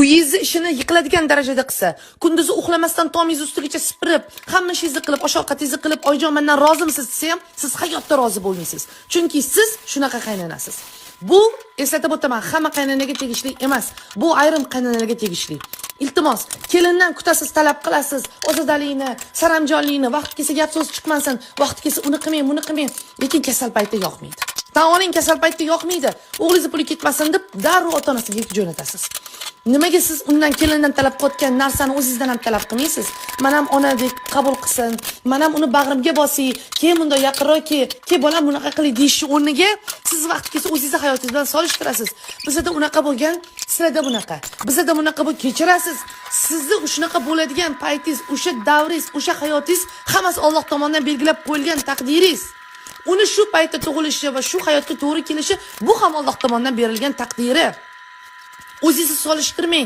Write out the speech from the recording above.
Uyingizni ishini yiqiladigan darajada qilsa, kunduzi uxlamasdan tomingiz ustigacha sipirib, hamma ishingizni qilib, osh ovqatingizni qilib, "Oyijon, mendan rozimisiz?" desa ham, siz hayotda rozi bo'lmaysiz. Chunki siz shunaqa qaynonasiz. Bu, eslatib o'taman, hamma qaynonaga tegishli emas. Bu ayrim qaynonalarga tegishli. Iltimos, kelindan kutasiz, talab qilasiz, ozodalikni, saramjonlikni, vaqt kelsa gap so'z chiqmasin, vaqt kelsa uni qilmang, buni qilmang, lekin kasal paytda yoqmaydi. Tan oling, kasal paytda yoqmaydi. O'g'lingizni puli ketmasin deb darrov ota-onasiga jo'natasiz. Nimaga siz undan, kelindan talab qilayotgan narsani o'zingizdan ham talab qilmaysiz? Man ham onadek qabul qilsin, man ham uni bag'rimga bosay, keyin bundoq yaqinroq kel, ke bolam, bunaqa qiling deyishni o'rniga siz vaqt kelsa o'zingizni hayotingiz bilan solishtirasiz. Bizada unaqa bo'lgan, sizlarda bunaqa. Bizada bunaqa bo'l, kechirasiz. Sizni shunaqa bo'ladigan paytingiz, o'sha davringiz, o'sha hayotingiz hammasi Alloh tomonidan belgilab qo'yilgan taqdiringiz. Uni shu paytda tug'ilishi va shu hayotga to'g'ri kelishi, bu ham Alloh tomonidan berilgan taqdiri. O'zingizni solishtirmang.